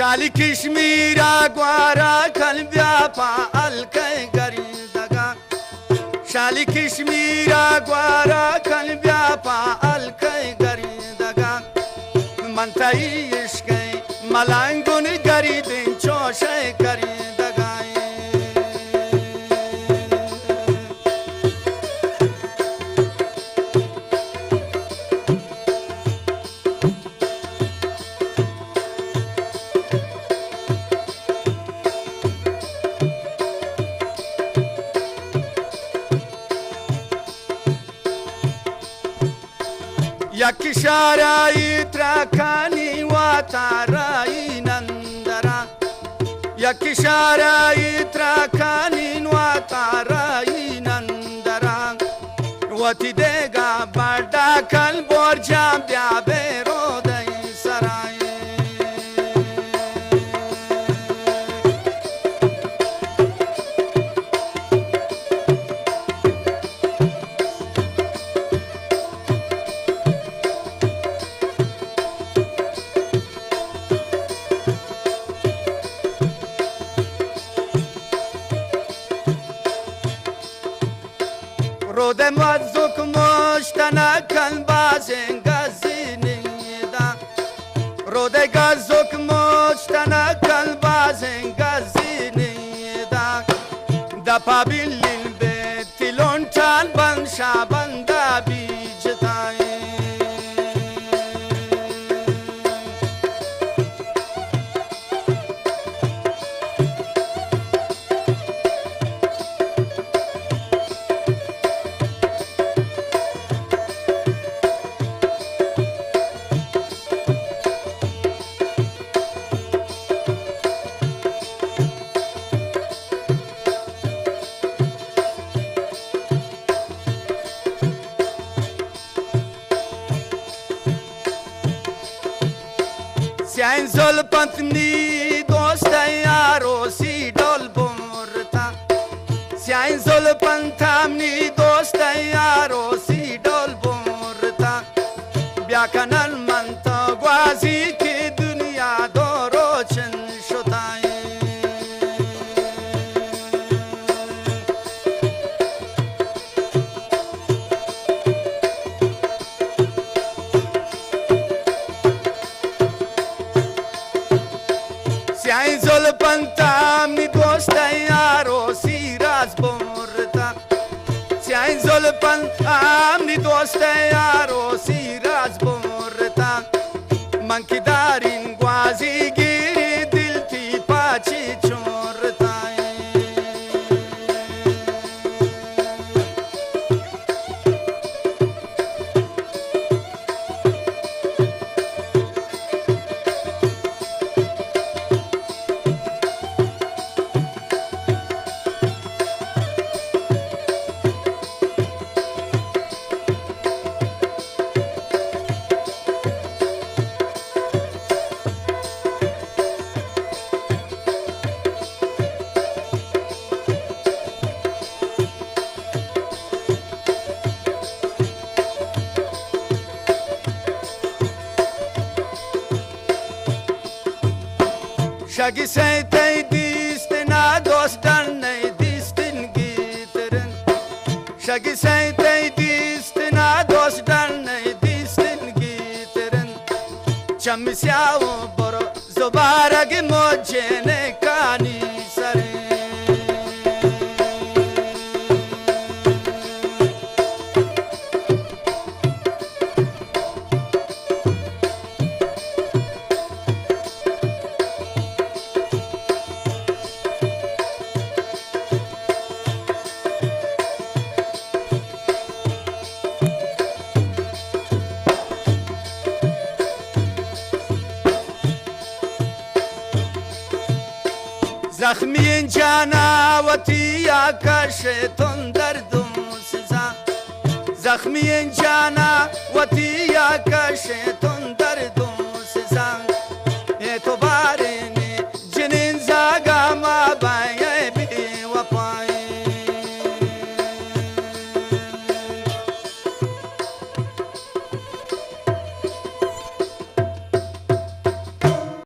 شالی کشمیرا گوارا کن بیا پا الکے گریندگا۔ شالی کشمیرا گوارا کن بیا پا الکے گریندگا۔ من تئی عشقے ملنگون گریدیں چوشے گریندگائیں۔ یک اشارہ ای ترا کنین واتارا ای نندرا۔ یک اشارہ ای ترا کنین واتارا ای نندرا۔ وتی دیگا بڈا کن برجاں بیا بے رودے سرائیں۔ رودے مزوک مشتنکن بازیں گزینیدا۔ رودے گزوک مشتنکن بازیں گزینیدا۔ دپا بلین بیتی لونٹان بند شابندا بیجتائیں۔ سیاہیں زلپنت نی دوستیں یاروسی ڈول بورتا۔ سیاہیں زلپنت ہم نی دوستیں یاروسی ڈول بورتا۔ بیا کنن من تو گوازی کہ دنیا دو روچن شتائیں۔ سیاہیں زلپنت ہم نی دوستیں یاروسی راز بورتا۔ سیاہیں زلپنت ہم نی دوستیں یاروسی راز بورتا۔ من کہ دارین گوازی گیری دل تی پاچی چورتائیں۔ شگی سیتئی دیست نا دوست ڈن نئی دیستن گیترن۔ شگی سیتئی دیست نا دوست ڈن نئی دیستن گیترن۔ چمی سیاہ و برو زبارگ مجھے نے کانی سرے۔ زخمی جانا وتی یا کش تن دردوں سزا۔ زخمی جانا وتی یا کش تن